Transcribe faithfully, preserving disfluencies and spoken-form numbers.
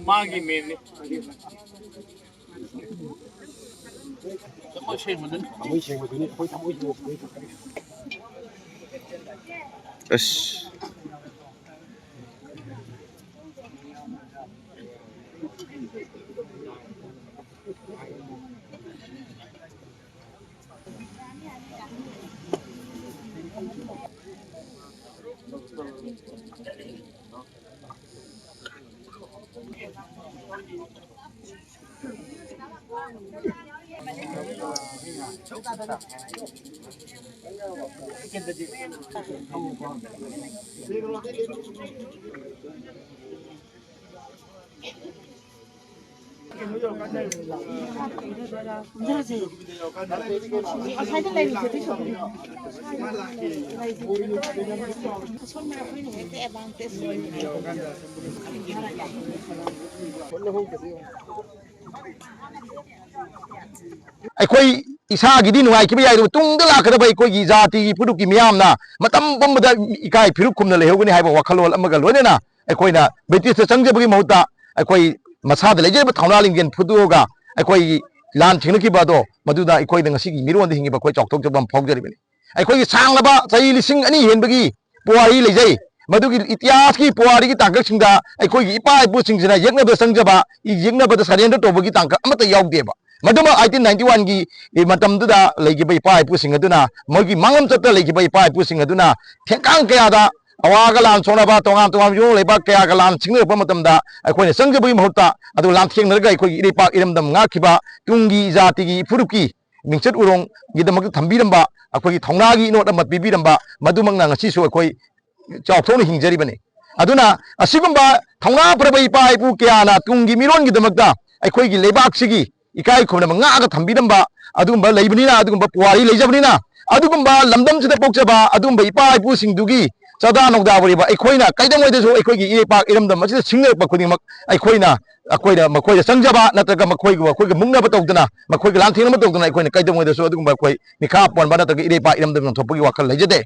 ꯃꯥꯒꯤ ꯃꯦꯟꯅꯤ꯫ ꯊꯃꯣꯏ ꯁꯦꯡꯕꯗꯨꯅꯤ꯫ ꯊꯃꯣꯏ ꯁꯦꯡꯕꯗꯨꯅꯤ꯫ ꯑꯩꯈꯣꯏ ꯊꯃꯣꯏ ꯁꯦꯡꯕꯗꯨꯅꯤ꯫ ꯑꯁ꯫ ꯉꯁꯥꯏꯗ ꯂꯩꯔꯤꯁꯦ ꯑꯗꯨꯏ ꯁꯣꯝꯗ꯫ ꯁꯣꯝꯅ ꯑꯩꯈꯣꯏꯅ ꯍꯦꯛꯇ ꯑꯦꯗꯚꯥꯟꯇꯦꯖ ꯑꯣꯏꯅ ꯑꯩꯈꯣꯏ ꯏꯁꯥꯒꯤꯗꯤ ꯅꯨꯡꯉꯥꯏꯈꯤꯕ ꯌꯥꯏ, ꯑꯗꯨꯕꯨ ꯇꯨꯡꯗ ꯂꯥꯛꯀꯗꯕ ꯑꯩꯈꯣꯏꯒꯤ ꯖꯥꯇꯤꯒꯤ ꯐꯨꯔꯨꯞꯀꯤ ꯃꯤꯌꯥꯝꯅ ꯃꯇꯝ ꯄꯨꯝꯕꯗ ꯏꯀꯥꯏ ꯐꯤꯔꯨꯛ ꯈꯨꯝꯅ ꯂꯩꯍꯧꯒꯅꯤ ꯍꯥꯏꯕ ꯋꯥꯈꯜꯂꯣꯟ ꯑꯃꯒ ꯂꯣꯏꯅꯅ ꯑꯩꯈꯣꯏꯅ ꯕ꯭ꯔꯤꯇꯤꯁꯇ ꯆꯪꯖꯕꯒꯤ ꯃꯍꯨꯠꯇ ꯑꯩꯈꯣꯏ ꯃꯁꯥꯗ ꯂꯩꯖꯔꯤꯕ ꯊꯧꯅꯥ ꯂꯤꯡꯖꯦꯜ ꯐꯨꯗꯣꯛꯑꯒ ꯑꯩꯈꯣꯏꯒꯤ ꯂꯥꯟ ꯊꯦꯡꯅꯈꯤꯕ ꯑꯗꯣ, ꯃꯗꯨꯅ ꯑꯩꯈꯣꯏꯗ ꯉꯁꯤꯒꯤ ꯃꯤꯔꯣꯟꯗ ꯍꯤꯡꯉꯤꯕ ꯑꯩꯈꯣꯏ ꯆꯥꯎꯊꯣꯛꯆꯕ ꯑꯃ ꯐꯥꯎꯖꯔꯤꯕꯅꯤ꯫ ꯑꯩꯈꯣꯏꯒꯤ ꯁꯥꯡꯂꯕ ꯆꯍꯤ ꯂꯤꯁꯤꯡ ꯑꯅꯤ ꯍꯦꯟꯕꯒꯤ ꯄꯨꯋꯥꯔꯤ ꯂꯩꯖꯩ꯫ ꯃꯗꯨꯒꯤ ꯏꯇꯤꯍꯥꯁꯀꯤ ꯄꯨꯋꯥꯔꯤꯒꯤ ꯇꯥꯡꯀꯛꯁꯤꯡꯗ ꯑꯩꯈꯣꯏꯒꯤ ꯏꯄꯥ ꯏꯄꯨꯁꯤꯡꯁꯤꯅ ꯌꯦꯛꯅꯕꯗ ꯆꯪꯖꯕ, ꯌꯦꯛꯅꯕꯗ surrender ꯇꯧꯕꯒꯤ ꯇꯥꯡꯀꯛ ꯑꯃꯠꯇ ꯌꯥꯎꯗꯦꯕ꯫ ꯃꯗꯨꯃꯛ eighteen ninety one ꯒꯤ ꯃꯇꯝꯗꯨꯗ ꯂꯩꯈꯤꯕ ꯏꯄꯥ ꯏꯄꯨꯁꯤꯡ ꯑꯗꯨꯅ, ꯃꯣꯏꯒꯤ ꯃꯥꯡꯂꯝ ꯆꯠꯇ ꯂꯩꯈꯤꯕ ꯏꯄꯥ ꯏꯄꯨꯁꯤꯡ ꯑꯗꯨꯅ ꯊꯦꯡꯀꯥꯡ ꯀꯌꯥꯗ ꯑꯋꯥꯒ ꯂꯥꯟ ꯁꯣꯛꯅꯕ, ꯇꯣꯉꯥꯟ ꯇꯣꯉꯥꯟꯕ ꯌꯨꯝꯂꯣꯟ ꯂꯩꯕꯥꯛ ꯀꯌꯥꯒ ꯂꯥꯟ ꯁꯤꯡꯅꯔꯛꯄ ꯃꯇꯝꯗ ꯑꯩꯈꯣꯏꯅ ꯆꯪꯖꯕꯒꯤ ꯃꯍꯨꯠꯇ ꯑꯗꯨ ꯂꯥꯟꯊꯦꯡꯅꯔꯒ ꯑꯩꯈꯣꯏꯒꯤ ꯏꯔꯩꯄꯥꯛ ꯏꯔꯝꯗꯝ ꯉꯥꯛꯈꯤꯕ ꯇꯨꯡꯒꯤ ꯖꯥꯇꯤꯒꯤ ꯏꯐꯨꯔꯨꯞꯀꯤ ꯃꯤꯡꯆꯠ ꯎꯔꯣꯡꯒꯤꯗꯃꯛꯇ ꯊꯝꯕꯤꯔꯝꯕ, ꯑꯩꯈꯣꯏꯒꯤ ꯊꯧꯅꯥꯒꯤ ꯏꯅꯣꯠ ꯑꯃ ꯄꯤꯕꯤꯔꯝꯕ, ꯃꯗꯨꯃꯛꯅ ꯉꯁꯤꯁꯨ ꯑꯩꯈꯣꯏ ꯆꯥꯎꯊꯣꯛꯅ ꯍꯤꯡꯖꯔꯤꯕꯅꯤ꯫ ꯑꯗꯨꯅ ꯑꯁꯤꯒꯨꯝꯕ ꯊꯧꯅꯥ ꯐꯔꯕ ꯏꯄꯥ ꯏꯄꯨ ꯀꯌꯥꯅ ꯇꯨꯡꯒꯤ ꯃꯤꯔꯣꯟꯒꯤꯗꯃꯛꯇ ꯑꯩꯈꯣꯏꯒꯤ ꯂꯩꯕꯥꯛꯁꯤꯒꯤ ꯏꯀꯥꯏ ꯈꯨꯝꯅꯕ ꯉꯥꯛꯑꯒ ꯊꯝꯕꯤꯔꯝꯕ ꯑꯗꯨꯒꯨꯝꯕ ꯂꯩꯕꯅꯤꯅ, ꯑꯗꯨꯒꯨꯝꯕ ꯄꯨꯋꯥꯔꯤ ꯂꯩꯖꯕꯅꯤꯅ, ꯑꯗꯨꯒꯨꯝꯕ ꯂꯝꯗꯝꯁꯤꯗ ꯄꯣꯛꯆꯕ ꯑꯗꯨꯒꯨꯝꯕ ꯏꯄꯥ ꯏꯄꯨꯁꯤꯡꯗꯨꯒꯤ ꯆꯥꯗꯥ ꯅꯧꯗꯥ ꯑꯣꯏꯔꯤꯕ ꯑꯩꯈꯣꯏꯅ ꯀꯩꯗꯧꯉꯩꯗꯁꯨ ꯑꯩꯈꯣꯏꯒꯤ ꯏꯔꯩꯄꯥꯛ ꯏꯔꯝꯗꯝ ꯑꯁꯤꯗ ꯁꯤꯡꯅꯔꯛꯄ ꯈꯨꯗꯤꯡꯃꯛ ꯑꯩꯈꯣꯏꯅ, ꯑꯩꯈꯣꯏꯅ ꯃꯈꯣꯏꯗ ꯆꯪꯖꯕ ꯅꯠꯇ꯭ꯔꯒ ꯃꯈꯣꯏꯒ ꯑꯩꯈꯣꯏꯒ ꯃꯨꯛꯅꯕ ꯇꯧꯗꯅ, ꯃꯈꯣꯏꯒ ꯂꯥꯟꯊꯦꯡꯅꯕ ꯇꯧꯗꯅ ꯑꯩꯈꯣꯏꯅ ꯀꯩꯗꯧꯉꯩꯗꯁꯨ ꯑꯗꯨꯒꯨꯝꯕ ꯑꯩꯈꯣꯏ ꯃꯤꯈꯥ ꯄꯣꯟꯕ ꯅꯠꯇ꯭ꯔꯒ ꯏꯔꯩꯄꯥꯛ ꯏꯔꯝꯗꯝ ꯌꯣꯟꯊꯣꯛꯄꯒꯤ ꯋꯥꯈꯜ ꯂꯩꯖꯗꯦ꯫